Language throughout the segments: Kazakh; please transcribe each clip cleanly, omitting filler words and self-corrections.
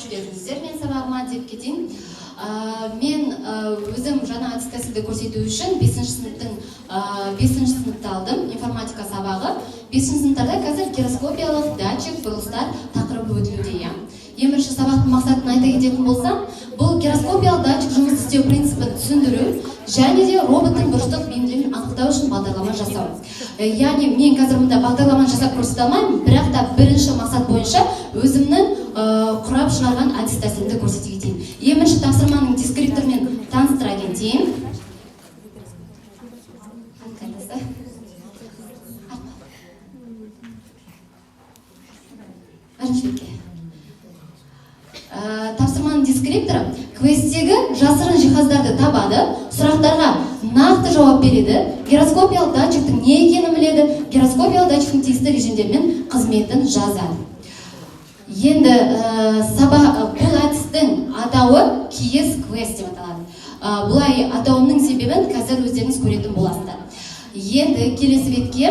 Қош келдіңіздер мен сабағыма деп кетейін. Мен өзім жаңа әдіс тәсілді көрсету үшін бесінші сыныпты алдым, информатика сабағы. Бесінші сыныптарда қазір гироскопиялық датчик, бұрылыстар тақырыбы өтілуде, иә. Ең бірінші сабақтың мақсатын айта кететін болсам, бұл гироскопиялық датчик жұмыс істеу принципін түсіндіру және де роботтың бұрыштық бейімділігін анықтау үшін бағдарлама жасау. Яғни мен қазір мында бағдарламаны жасап көрсете алмаймын, бірақ та бірінші мақсат бойынша өзімнің құрап шығарған әдіс тәсілімді көрсете кетейін. Ең бірінші тапсырманың дескрипторымен таныстыра кетейін. Қайтасы. Артқа. Бірінші бетке. Тапсырманың дескрипторы: квесттегі жасырын жиһаздарды табады, сұрақтарға нақты жауап береді, гироскопиялық датчиктің не екенін біледі, гироскопиялық датчиктің тиісті режимдері мен қызметін жазады. Енді сабақ, бұл әдістің атауы «Киіз квест» деп аталады. Бұлай атауымның себебін қазір өздеріңіз көретін боласыздар. Енді келесі бетке.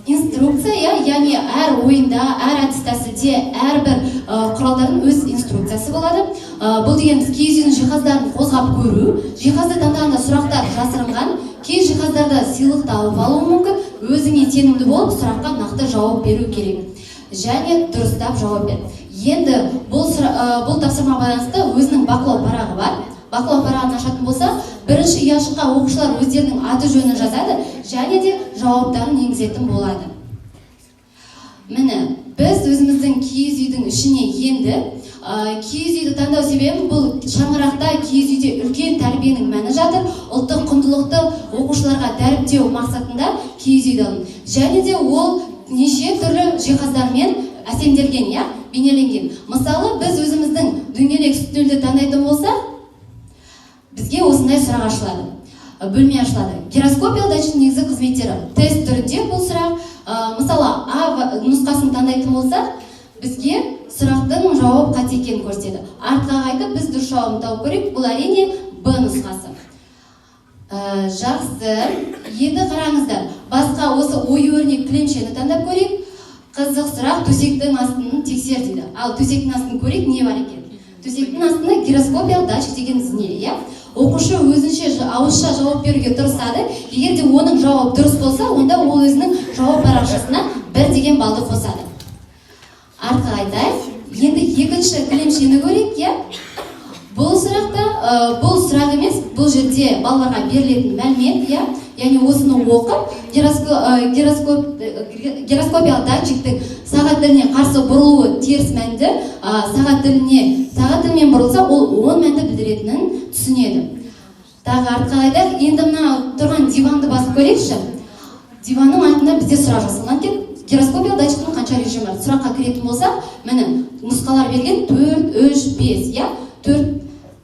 Инструкция, иә, яғни әр ойында, әр әдіс тәсілде әрбір құралдардың өз инструкциясы болады. Бұл дегеніміз киіз үйдің жиһаздарын қозғап көру, жиһазды таңдағанда сұрақтар жасырынған, кей жиһаздарда сыйлық тауып алуы мүмкін, өзіңе сенімді болып, сұраққа нақты жауап беру керек және дұрыстап жауап бер. Енді бұл тапсырмаға байланысты өзінің бақылау парағы бар. Бақылау парағын ашатын болсақ, бірінші ұяшыққа оқушылар өздерінің аты жөнін жазады және де жауаптарын енгізетін болады. Міне, біз өзіміздің киіз үйдің ішіне енді. Киіз үйді таңдау себебім, бұл шаңырақта, киіз үйде үлкен тәрбиенің мәні жатыр. Ұлттық құндылықты оқушыларға дәріптеу мақсатында киіз үйді алдым. Және де ол неше түрлі жиһаздармен әсемделген, иә, бейнеленген. Мысалы, біз өзіміздің дөңгелек үстелді таңдайтын болсақ, бізге осындай сұрақ ашылады, бөлме ашылады: гироскопиялық датчиктің негізгі қызметтері. Тест түрінде бұл сұрақ. Мысалы, А нұсқасын таңдайтын болсақ, бізге сұрақтың жауап қате екенін көрсетеді. Артқа қайтып, біз дұрыс жауабын тауып көрейік. Бұл, әрине, Б нұсқасы. Жақсы, енді қараңыздар, басқа осы ою өрнек кілемшені таңдап көрейік. Қызық сұрақ: төсектің астын тексер дейді. Ал төсектің астын көрейік, не бар екен төсектің астында? Гироскопиялық датчик дегеніміз не, иә? Оқушы өзінше ауызша жауап беруге тырысады. Егер де оның жауабы дұрыс болса, онда ол өзінің жауап парақшасына бір деген балды қосады. Артқа қайтайық. Енді екінші кілемшені көрейік, иә. Бұл сұрақта бұл сұрақ емес, бұл жерде балаларға берілетін мәлімет, иә. Яғни осыны оқып, гироскопиялық датчиктің сағат тіліне қарсы бұрылуы теріс мәнді, сағат тілімен бұрылса, ол оң мәнді білдіретінін түсінеді. Тағы артқа қайтайық. Енді мына тұрған диванды басып көрейікші. Диванның артында бізде сұрақ жасалған екен: гироскопиялық датчиктің қанша режимі бар? Сұраққа кіретін болсақ, міне, нұсқалар берген: төрт, үш, бес, иә. Төрт,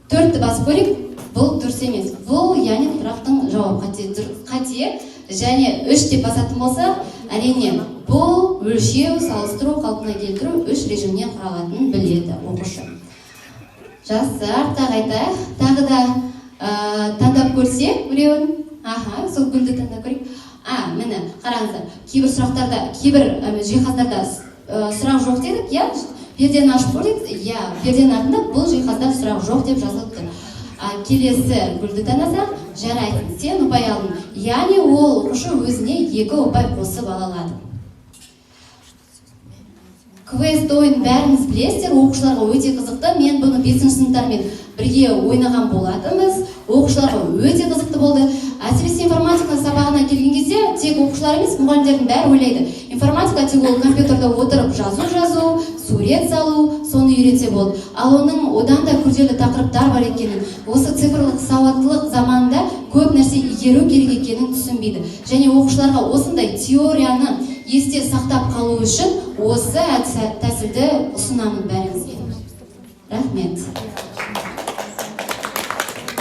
төртті басып көрейік. Бұл дұрыс емес, бұл, яғни сұрақтың жауабы қате, қате. Және үш деп басатын болсақ, әрине, бұл өлшеу, салыстыру, қалпына келтіру, үш режимнен құралатынын біледі оқушы. Жақсы, артқа қайтайық. Тағы да таңдап көрсек біреуін. Аха, сол гүлді таңдап көрейік. А, міне, қараңыздар, кейбір сұрақтарда, кейбір жиһаздарда сұрақ жоқ дедік, иә. Пердені ашып көрдік, иә, перденің артында бұл жиһазда сұрақ жоқ деп жазылып тұр. А, келесі гүлді таңдасақ, жарайды, сен ұпай алдың, яғни ол оқушы өзіне екі ұпай қосып ала алады. Квест ойын бәріңіз білесіздер, оқушыларға өте қызықты. Мен бұны бесінші сыныптармен бірге ойнаған болатынбыз. Оқушыларға өте қызықты болды. Әсіресе информатика сабағына келген кезде тек оқушылар емес, мұғалімдердің бәрі ойлайды: информатика тек ол компьютерде отырып жазу жазу, сурет салу, соны үйретсе болды. Ал оның одан да күрделі тақырыптар бар екенін, осы цифрлық сауаттылық заманында көп нәрсе игеру керек екенін түсінбейді. Және оқушыларға осындай теорияны есте сақтап қалу үшін осы әдіс тәсілді ұсынамын бәріңізге. Рахмет.